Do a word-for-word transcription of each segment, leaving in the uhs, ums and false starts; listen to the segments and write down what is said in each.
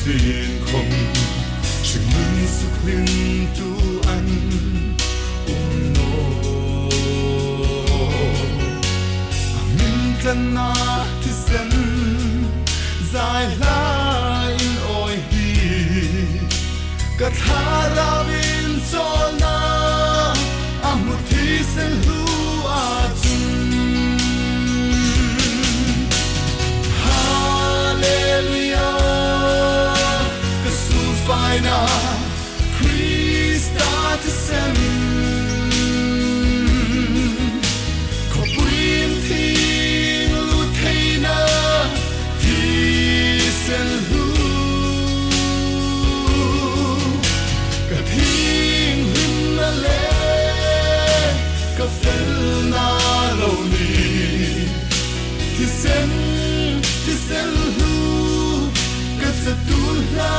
Sin khom, sing mun suk lim tu an um no. A min tlan na thisen, zai hla in oi hi. Ka thlarau in cholna a mu thisen hlu a chun. Hallelujah, ka sulfaina Krista thisen. Khopui in thing lut theina thisen hlu. Ka thing hlimna le ka felna lo ni. Thisen, thisen hlu, ka chatu hla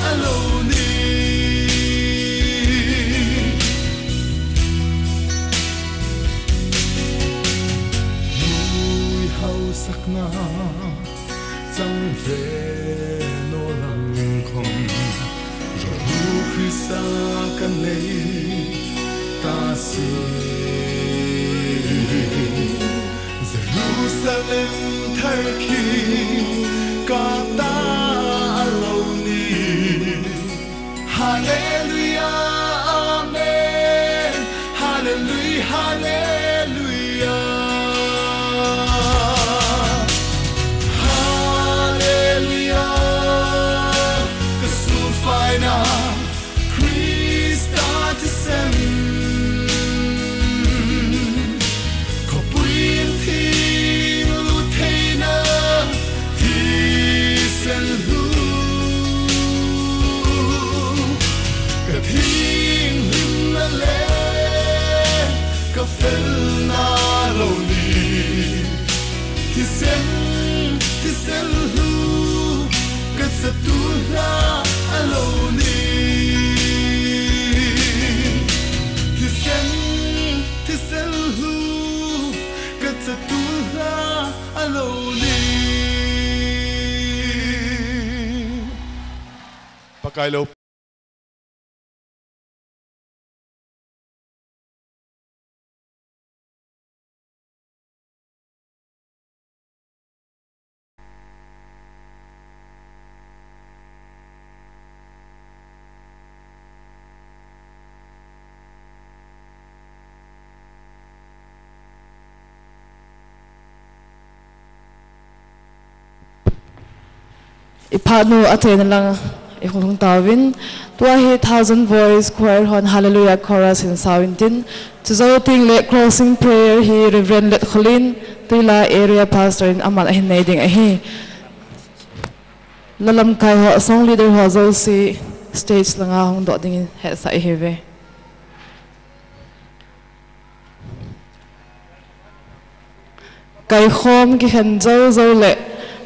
a lo ni. Lui hausakna chang ve no lang khom, Jesu Krista ka nei ta si. Jerusalem thar khi ka ta a lo ni. Hallelujah, amen. Hallelujah, hallelujah. Hallelujah. Ka sulfaina Krista thisen. Khopui in thing lut theina thisen hlu. Ka thing hlimna le ka felna lo ni. Thisen, thisen hlu, ka chatu hla a lo ni. Thisen, thisen hlu, ka chatu hla a lo ni. Pakai lo. I phatnu a chena lang i hung lhung tauvin, tua hi Thousand Voice Choir hon Hallelujah Chorus hin sao intin, chujou teng le closing prayer hi Reverend Letkholin, Tuila Area Pastor in aman ahin nei ding ahi. La lamkai ho, song leader ho jouse stage langa hung doh dingin hetsah ihiuve. Kaikhom kikhen jou jou le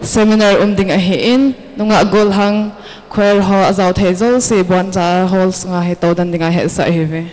seminar um ding ahin, nungah gollhang choir ho ajao thei jouse Boncha Hall sunga hi toudan dinga hetsah ihiuve.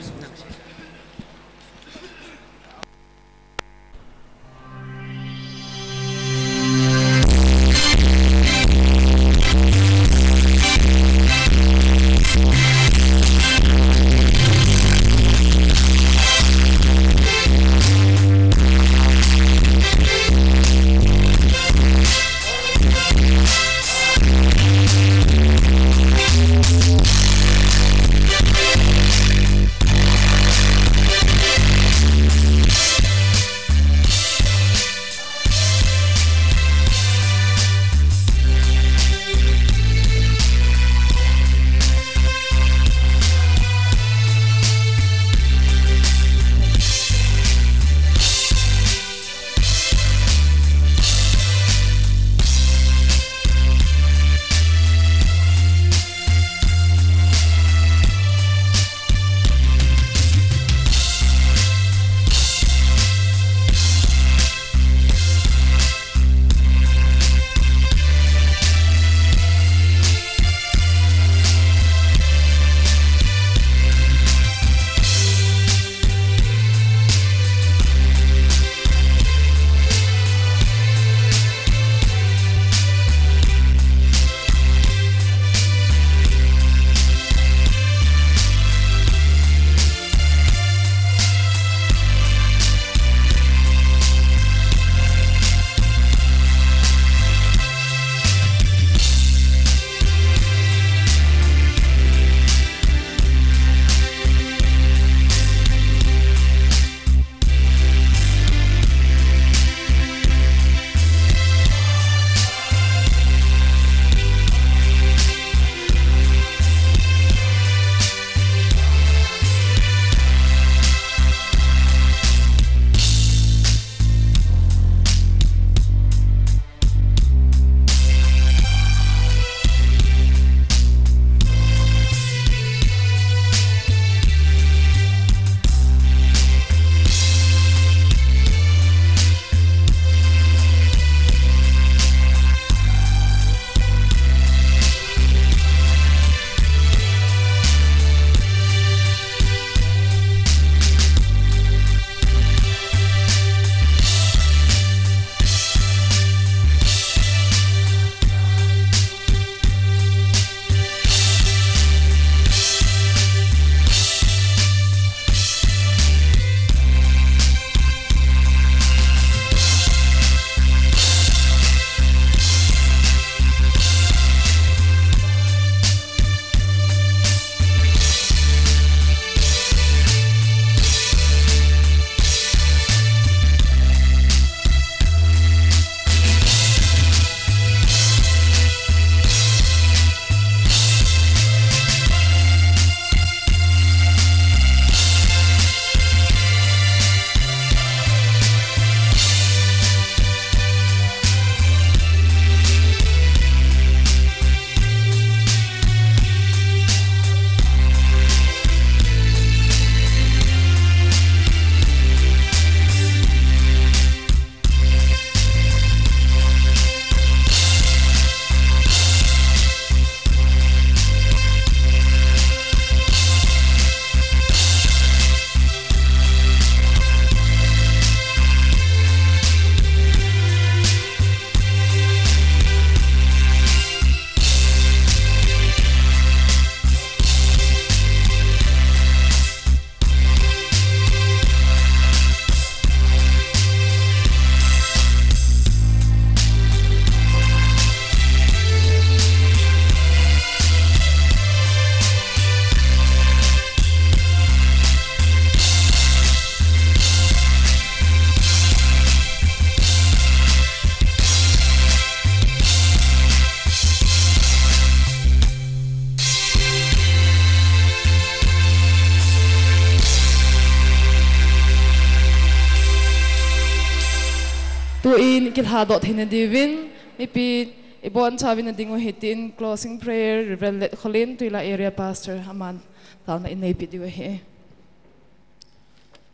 Tuin kilhadoh theina diuvin, mipi ibonchauvin nading u hitin closing prayer, Reverend Letkholin, Tuila Area Pastor, aman taona ineipi diu ahi.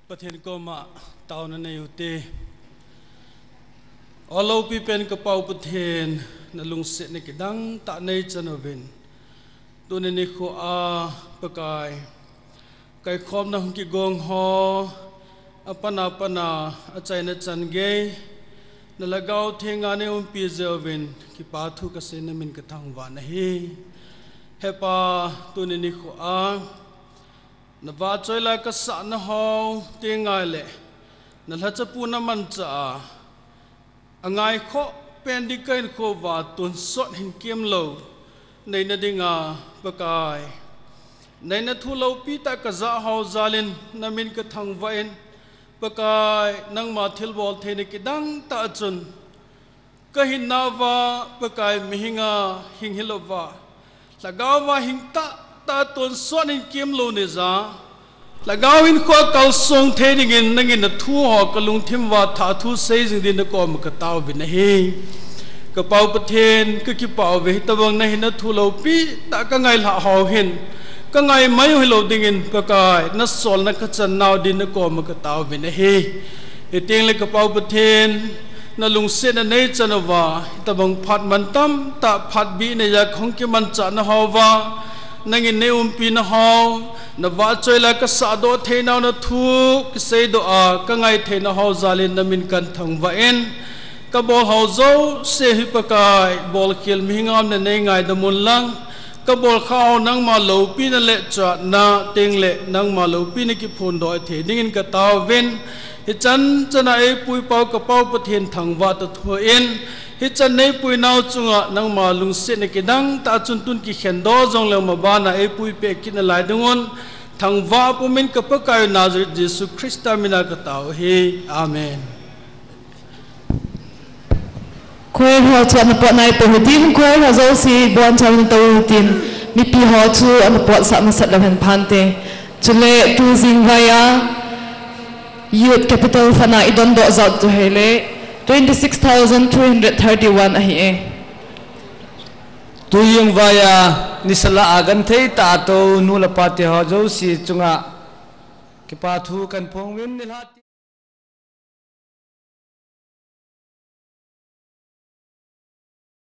Pathen koma taona nei ute. O loupi pen ka Pa u Pathen, nalungsetna kidang tah neichan uvin. Tuni nikho a Pakai, kaikhomna hung kigong ho, apan apan a achaina chan gei, na Lhagao Theng a nei umpi jeh uvin, kipa thu kasei namin kathangvah nahi. He Pa, tuni nikho a, na vahchoi la kasah na ho, ti ngai le, na lhachapu na manchah a, angaikhoh pen ding kahinkho uva tonsot hinkemlou neina dinga Pakai, neina thu loupi tah kajah hou jal in namin kathangvah in, Pakai, nangma thilbol theina kidang tah chun, kahinna uva Pakai mihinga hing hilouva, Lhagao va hing tahtah tonsot hinkemlou neija, Lhagao hinkho a kalsong thei dingin nangin na thu ho kalungthim uva thah thu sei jing din nakoma kataovin ahi. Ka Pa u Pathen, kakipah uve, hitobang nahinna thu loupi tah kangailhah hou hin, kangai mai u hilou dingin Pakai, nasolna kachan nau din nakoma kataovin ahi. Hiteng le ka Pa u Pathen, nalungsetna neichan uva, hitobang phat mantam tah phat bih neija kahung kimanchah na hou uva, nangin nei umpi na hou, na vahchoi la kasahdoh theinau na thu kiseidoh a kangai theina hou jal in namin kathangvah in, kabol hou jouse hi Pakai, bolkhel mihinga umna nei ngaidam un lang, kabol khah hou nangma loupina le chana teng le nangma loupina kiphondoh thei dingin kataovin, hichan chana eipui Pa u ka Pa u Pathen thangvah toh thoin, hichan neipui nau chunga nangma lungsetna kidang tah chun tun kikhendoh jongleu mabana eipui peh kit nalai ding un, thangvah pumin ka Pakai u Nazareth Jesu Christa mina katao ahi. Amen. Choir ho chu ana pot nai pou hitin, choir ho jouse bonchauvin tou hitin, mipi ho chu ana potsah masat leu hen phante. Chule tu jingvai a Youth Capital Fund a idondoh jat chu hile twenty six thousand three hundred thirty one ahi e. Tu jingvai a nisa lah a genthei tah a tou nu le pa te ho jouse chunga kipa thu kahin phong uvin, nilhah